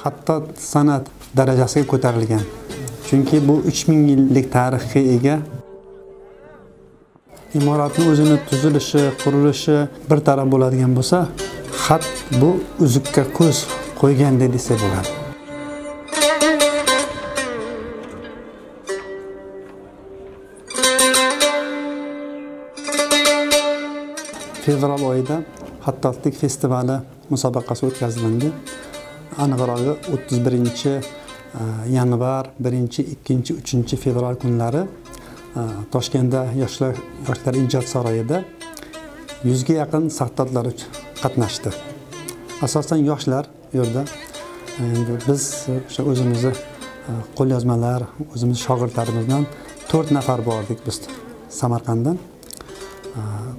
Hatto san'at darajasiga ko'tarilgan. Chunki bu 3000 yillik tarixga ega. Imoratning o'zini tuzilishi, qurilishi bir taraf bo'ladigan bo'lsa, xat bu uzukka ko'z qo'ygandek desa bo'ladi. Fevral oyida Xattotlik festivali musobaqasi o'tkazildi. Aniqrog'i 31 yanvar, 1, 2, 3 fevral kunlari Toshkentda yoshlar ijod saroyida 100 ga yaqin xattotlar qatnashdi. Asosan yoshlar u yerda. Endi biz o'sha o'zimizni qo'lyozmalar, o'zimiz shogirdlarimizdan 4 nafar bordik biz Samarqanddan.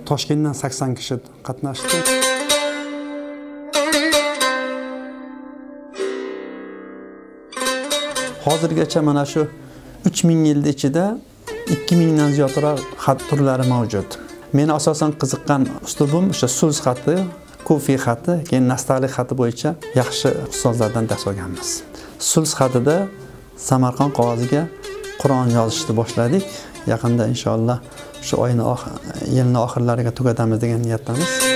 Toshkentdan 80 kishi qatnashdi. Hozirgacha mana shu 3000 yil ichida 2000 dan ziyodroq xat turlari mavjud. Meni asosan qiziqqan uslubim o'sha suls xati, kufiy xati, keyin nastaliq xati bo'yicha yaxshi ustozlardan dars olganmiz. Suls xatida Samarqand qog'oziga Qur'on yozishni boshladik. Yaqinda inshaalloh shu oyni yilning oxirlariga tugatamiz degan niyatdamiz.